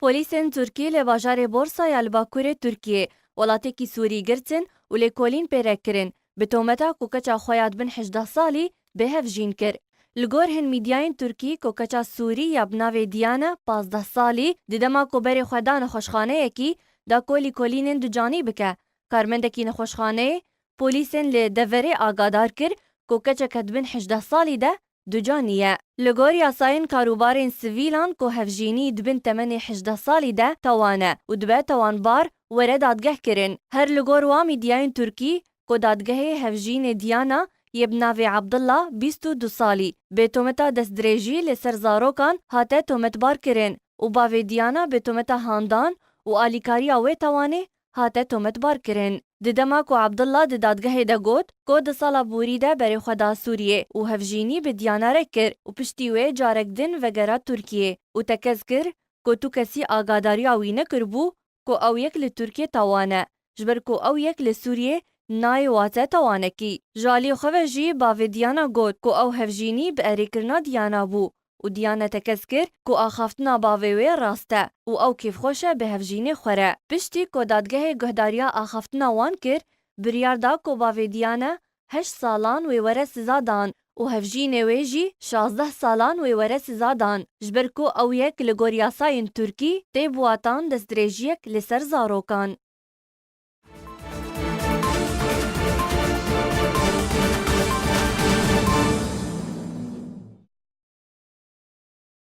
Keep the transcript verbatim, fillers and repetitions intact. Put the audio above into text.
Polîsên Tirkî li bajarê Borsa ya li bakurê Tirkiyê welatekî Sûrî girtin û lêkolîn pê re kirin, bi tometa ku keça xwe ya dibin hejdeh salî bê hevjîn kir. Li gor hin mîdyayên Tirkî ku keça Sûrî ya bi navê Diyana, pazdeh salî, di dema ku berê xwe da nexweşxaneyekî, da ku lêkolînên ducanî bike, karmendekî nexweşxaneyê polîsên li deverê agadar kir ku keçeke dibin hejdeh salî de ducanî ye. Li gor yasayên karûbarên sivîlan ku hevjînî dibin temenê hejdeh salî de tawan e û dibe tawanbar were dadgeh kirin. Her li gor wa mîdyayên Tirkî ku dadgehê hevjînê Diyana yê bi navê Abdullah, bîst û du salî, bi tometa destdirêjî li ser zarokan hate tometbar kirin û bavê Diyana bi tometa handan û alîkariya wê tawanê hate tometbar kirin. Di dema ku Abdullah di dadgehê de got ku di sala borî de berê xwe da Sûriyê û hevjînî bi Diyana re kir û piştî wê carek din vegera Tirkiyê û tekez kir ku tu kesî agadariya wî nekiribû ku ew yek li Tirkiyê tawan e, ji ber ku ew yek li Sûriyê nayê wate tawanekî. Ji alî xwe ve jî bavê Diyana got ku ew hevjînî bi erêkirina Diyana bû û Diyana tekez kir ku axaftina bavê wê rast e û ew kêfxweş e bi hevjînê xwe re. Piştî ku dadgehê guhdariya axaftina wan kir, biryar da ku bavê Diyana heşt salan wê were siza dan û hevjînê wê jî şazdeh salan wê were siza dan, ji ber ku ew yek li gor yasayên Tirkî tê bi watan destdirêjiyek li ser zarokan.